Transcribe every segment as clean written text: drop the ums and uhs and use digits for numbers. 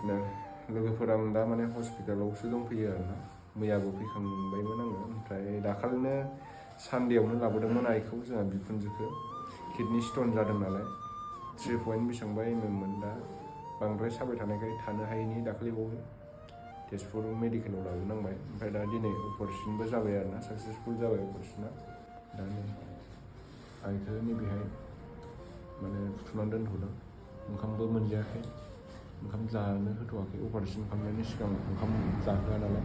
बिदिनो लोगोफोर आं दा माने हस्पिटालावसो दंफैयो आरोना मैयाबो फैखांबायमोन आङो ओमफ्राय दाखालिनो सानदेआवनो लाबोदोंमोन आइखौ जोंहा बिखुनजोखौ किडनि स्टन जादों नालाय 3 पइन्ट बेसेबांबा मोन दा बांद्राय साबाय थानायखाय थानो हायैनि दाखालिबावो तेजपुर मेडिकेलाव लाबोनांबाय ओमफ्राय दा दिनै अपारेसनबो जाबाय आरोना साक्सेसफुल जाबाय अपारेसना दा नै आइखौ नैबेहाय माने फुथुनानै दोनथ'दों ओंखामबो मोनजायाखै ओंखाम जानो होथ'वाखै अपारेसन खालामनायनि सिगां ओंखाम जाहोआ नालाय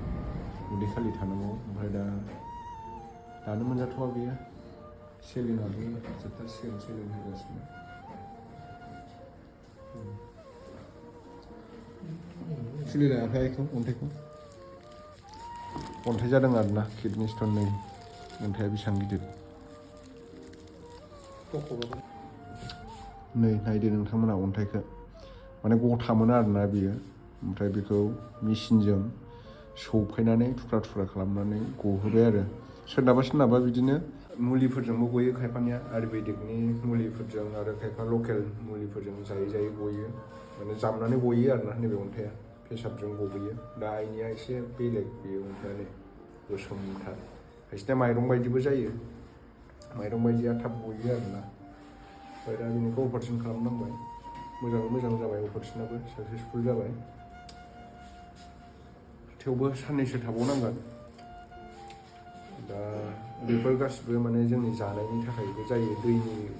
उदै खालि थानांगौ ओमफ्राय दानो मोनजाथ'वा बेयो सेलिनाबो जोबथारसिगोन सेलिन होगासिनो खुलिलाय आखाइ आइखौ अन्थाइ जादों आरोना किडनि स्टन नै अन्थाइया बेसेबां गिदिर नै नायदो नोंथांमोना अन्थाइखौ माने गथामोन आरोना बियो ओमफ्राय बेखौ मेचिनजों सौफायनानै थुख्रा थुख्रा खालामनानै गहोबाय आरो सोरनाबा बिदिनो मुलिफोरजोंबो गयो खायफानिया आयुर्वेदिकनि मुलिफोरजों आरो खायफा लकेल मुलिफोरजों जायै गयो माने जामनानै गयो आरोना नैबे अन्थाइया पेसाबजों गबोयो दा आइनिया एसे बेलेग बेयो अन्थाइया नै गोसोमथार खायसेना माइरं बायदिबो जायो माइरं बायदिया थाब गयो आरोना ओमफ्राय दा बेनिखौ अपारेसन खालामनांबाय मोजाङै मोजां जाबाय अपारेसनाबो साक्सेसफुल जाबाय थेवबो साननैसो थाबावनांगोन दा बेफोर गासिबो माने जोंनि जानायनि थाखायबो जायो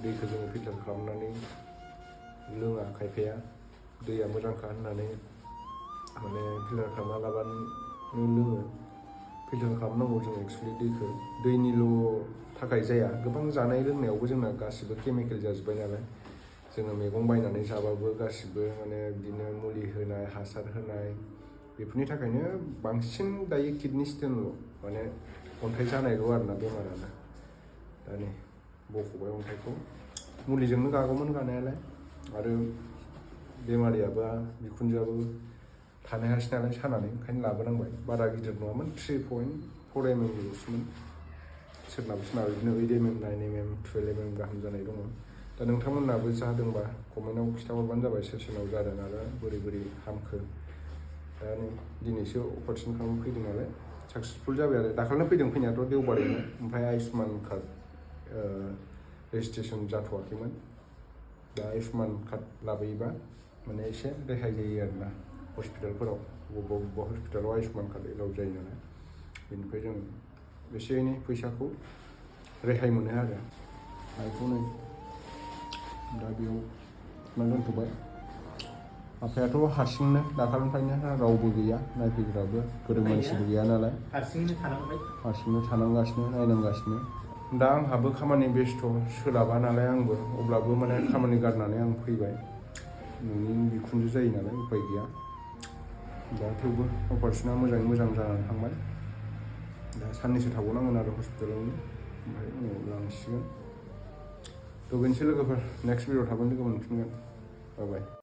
दैखौ जोङो फिल्टार खालामनानै लोङा खायफाया दैया मोजांखा होननानै माने फिल्टार खालामना लाबानो लोङो फिल्टार खालामनांगौ जों एक्सुवेलि दैखौ दैनिल' थाखाय जाया गोबां जानाय लोंनायावबो जोंना गासिबो केमिकेल जाजोब्बाय नालाय जोङो मैगं बायनानै जाबाबो गासिबो माने बिदिनो मुलि होनाय हासार होनाय बेफोरनि थाखायनो बांसिन दायो किडनि स्टोनल' माने अन्थाइ जानायल' आरोना बेमारानो दा नै बख'बाय अन्थाइखौ मुलिजोंनो गागौमोन गानायालाय आरो बेमारियाबो बिखुनजोआबो थानो हायासै नालाय सानानै ओंखायनो लाबोनांबाय बारा गिदिर नङामोन 3.4 ल'सोमोन सोरनाबा बिदिनो 8 9 12 गाहाम जानाय दङ दा नोंथांमोनहाबो जादोंबा कमेन्टआव खिन्थाहरबानो जाबाय सोरनाव जादों आरो बोरै हामखो दा नै दिनैसो अपारेसन खालामनो फैदों नालाय साक्सेसफुल जाबाय आरो दाखालिनो फैदों फैनायाथ' देवबारैनो ओमफ्राय आयुष्मान कार्ड रेजिस्ट्रेसन जाथ'वाखैमोन दा आयुष्मान कार्ड लाबोयोबा माने एसे रेहाय जायो आरोना हस्पिटालफोराव बबेबा हस्पिटालाव आयुष्मान कार्ड एलाउड जायो नालाय बेनिफ्राय जों एसे एनै फैसाखौ रेहाय मोनो आरो आइखौ नै दा बेयाव थुनानै दोनथ'बाय आफायाथ' हारसिंनो दाखालिनिफ्रायनो रावबो गैया नायफैग्राबो गोरों मानसिबो गैया नालाय हारसिंनो थानांगासिनो नायनांगासिनो दा आंहाबो खामानि बेस्थ' सोलाबा नालाय आंबो अब्लाबो माने खामानि गारनानै आं फैबाय नोंनि बिखुनजो जायो नालाय उपाय गैया दा थेवबो अपारेसना मोजाङै मोजां जानानै थांबाय दा साननैसो थाबावनांगोन आरो हस्पिटालावनो ओमफ्राय उनाव लांसिगोन थ' बेनोसै लोगोफोर नेक्स्ट भिडिअ थाबैनो लोगो मोनफिनगोन बाय